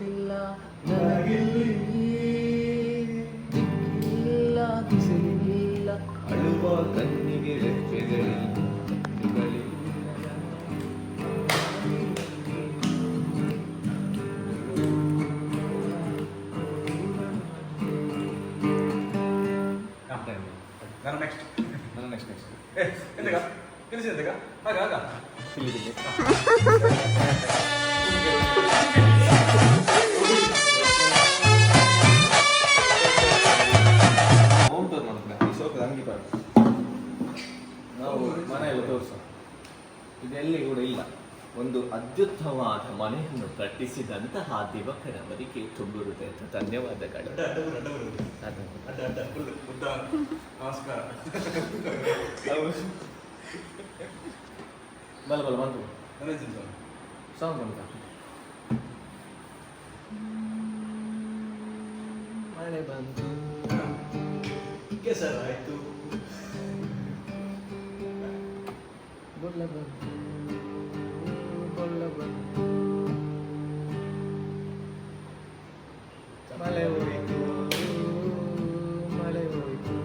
ಗೊತ್ತಿಲ್ಲ ನನಗಿಲ್ಲಿ, ದಿಕ್ಕಿಲ್ಲ ದಿಸೆಯಿಲ್ಲ, ಅಳುವ ಕಣ್ಣಿಗೆ ರೆಪ್ಪೆಗಳಿಲ್ಲ. ನಾನು ನೆಕ್ಸ್ಟ್. ನಾನು ನೆಕ್ಸ್ಟ್ ನೆಕ್ಸ್ಟ್. ಎಂತಕ ತಿಳಿಸಿ, ಎಂತಕ ಆಗ ಆಗ. ಇಲ್ಲಿ ಇಲ್ಲಿ. ಹೋಮ್ ಟೂರ್ ಮಾಡ್ತಾರೆ ಈ ಸೋಕದ ಅಂಗಿ ಪಾಡು. ನಾವು ಮನೆಯೆಲ್ಲ ತೋರಿಸ, ಇದೆಲ್ಲಿ ಕೂಡ ಇಲ್ಲ. ಒಂದು ಅತ್ಯುತ್ತಮವಾದ ಮನೆಯನ್ನು ಕಟ್ಟಿಸಿದಂತಹ ದಿವಕರವರಿಗೆ ತುಂಬು ಹೃದಯದ ಧನ್ಯವಾದಗಳು. ಅಡ್ಡ ಅಡ್ಡ ಬರು, ಅಡ್ಡ ಬರು. ಅಡ್ಡ ಅಡ್ಡ ಫುಲ್ ಉದ್ದ. ನಮಸ್ಕಾರ. ಬಲ ಬಲ ಬಂತು. ನನ್ನ ಸಾಂಗ್. ಸಾಂಗ್ ಬಂತ. ಮಳೆ ಬಂತು. ಕೆಸರಾಯ್ತು. ಬೊಲ್ಲ ಬಂತು, ಬೊಲ್ಲ ಬಂತು, ಮಳೆ ಹೋಯಿತು, ಮಳೆ ಹೋಯಿತು.